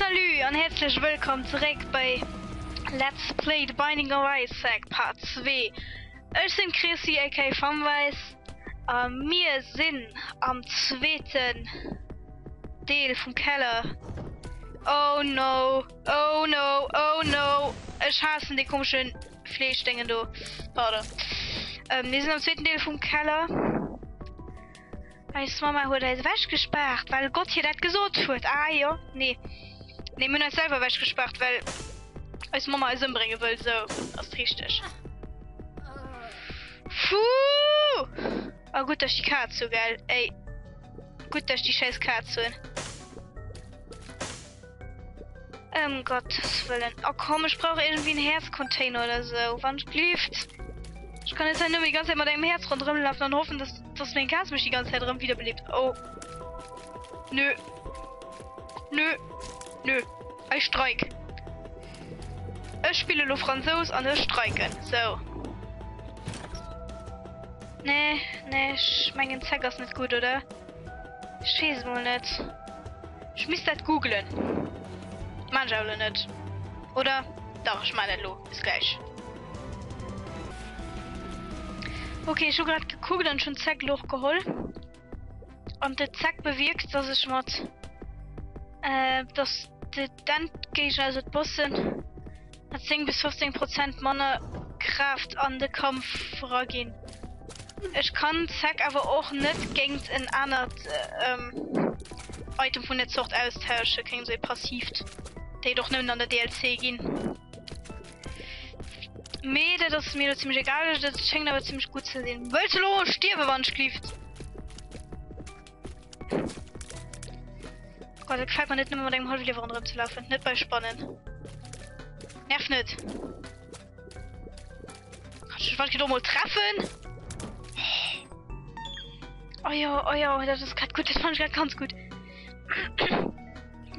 Salut an häerzlech wëllkomm zeréck bei Let's Play The Binding of Isaac Part 2. Ech sinn d'Chrissi aka Famweis a mir sinn am zweeten Deel vum Keller. Oh no, oh no, oh no, ech haassen dee komeschen Fleeschdéngen do. Pardon. Mir sinn am zweeten Deel vum Keller. Eis Mamma huet eis ewech gespaart, well Gott hir dat gesot huet. Ah jo, nee. Nee, mir hunn eis selwer ewech gespaart, well eis Mamma eis ëmbrénge wëll. Sou ass et richteg. Fuuh! Oh, gutt, dass ech déi Kaz hu, gell? Ey, gutt, dass ech déi schäiss Kaz hunn. Ëm Gottes Wëllen. Oh komm, ech brauch iergendwéi en Häerzcontainer oder sou. Wann ech glift. Ech kann net hei nëmme déi ganz Zäit mat engem Häerz ronderëm lafen an hoffen, dass, dass meng Kaz mech déi ganz Zäit erëm wiederbelebt. Oh. Nö. Nö. Nö. I streik. Ech spille lo Fransous an ech streiken. Sou. Nee, nee, ech mengen Zeck ass net gutt, oder? Ech weess et mol net. Ech misst dat googlen. Maan ech awer lo net. Oder? Dach, ech maan dat lo. Bis gläich. Ok, ech hu grad gekuckt an ech hunn d'Zeck lo och geholl. An de Zeck bewierkt, dass ech mat, dass d'Endgéigner, also d'Bossen, Mat 10 bis 15 Prozent manner Kraaft an de Kampf raginn. Ech kann d'Zeck awer och net géingt en anert Item vun der Zort austauschen, kéng sou ee passivt, déi et och nëmmen an der DLC ginn. Mee dat ass mir elo zimmlech egal, dat schéngt awer zimmlech gutt ze sinn. Wëlls de elo stierwe wann ech glift? Gott, dat gefällt mir net nëmme mat engem hallwe Liewe ronderëm ze lafen. Net bei Spannen. Nerv net. Kannst du mich do mol treffen? Oh jo, oh jo, dat ass grad gutt. Dat fand ech grad ganz gutt.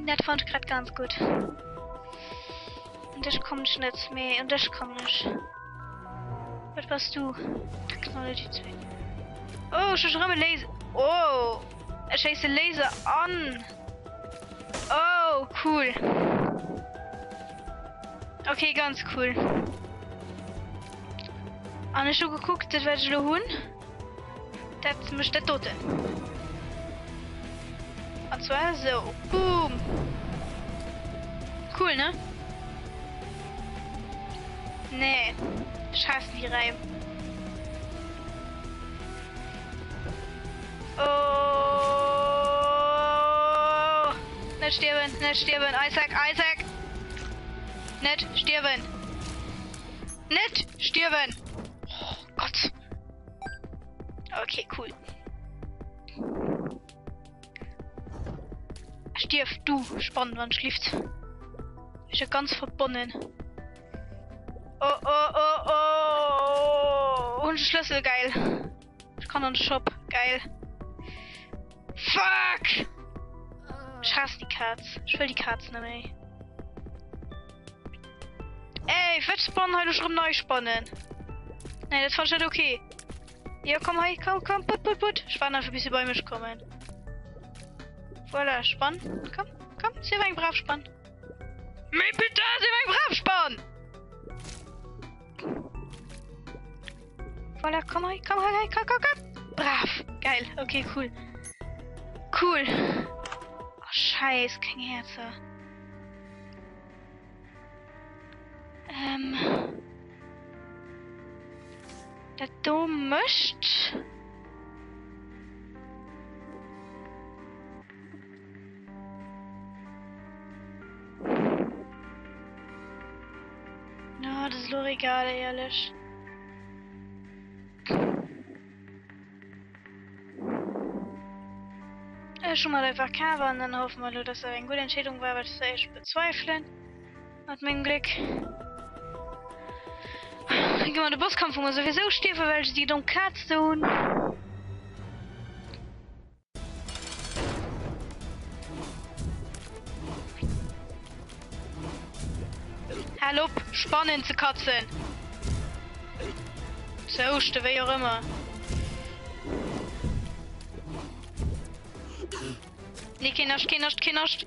Dat fand ech grad ganz gutt. Un dech kommen ech net, mee un dech kommen ech. Wat bass du? Technology 2. Oh, ech hu rëm e Laser. Oh, ech schéisse Laser an. Oh, cool. Okay, ganz cool. An ech hu gekuckt, dat wat ech elo hunn. Dat mécht dat doten. An zwar esou. Boom! Cool, ne? Nee. Ech haassen déi Räim. Oh! Net stierwen, net stierwen, Isaac, Isaac! Net stierwen! Net stierwen! Oh Gott! Okay, cool. Stierf du, Spann, wann schlift. Ist ja ganz verbonnen. Oh, oh, oh, oh. Und Schlüssel, geil. Ich kann an den Shop, geil. Fuck! Ich hasse die Katz. Ich will die Katz nicht mehr. Ey, wat spannen hei elo rëm nei spannen? Nee, dat fand ech net okay. Jo, komm hei, komm, komm, put, put, put. Ech waarden einfach bis se bei mech kommen. Voilà, spann. Komm, komm, sief eng brav Spann. Mee putain, sief eng brav Spann! Voilà, komm hei, komm hei, komm, komm, komm. Brav, geil, okay, cool. Cool. Oh, scheiß, keng Häerzer. Ähm. Dat do mécht. Na, dat ass elo och egal, éierlech. Ech hu mer einfach kaf an dann hoffe mer elo, dass dat eng gutt Entscheedung war, wat ech zwar éischt bezweifelen mat mengem Gléck. Dann gi mer de Bosskampf, wou mer souwisou stierwen, well ech déi domm Kaz do hunn. Hal op, Spannen ze katzen! Ze houschten, wéi och ëmmer. Nee, keen Nascht, keen Nascht, keen Nascht!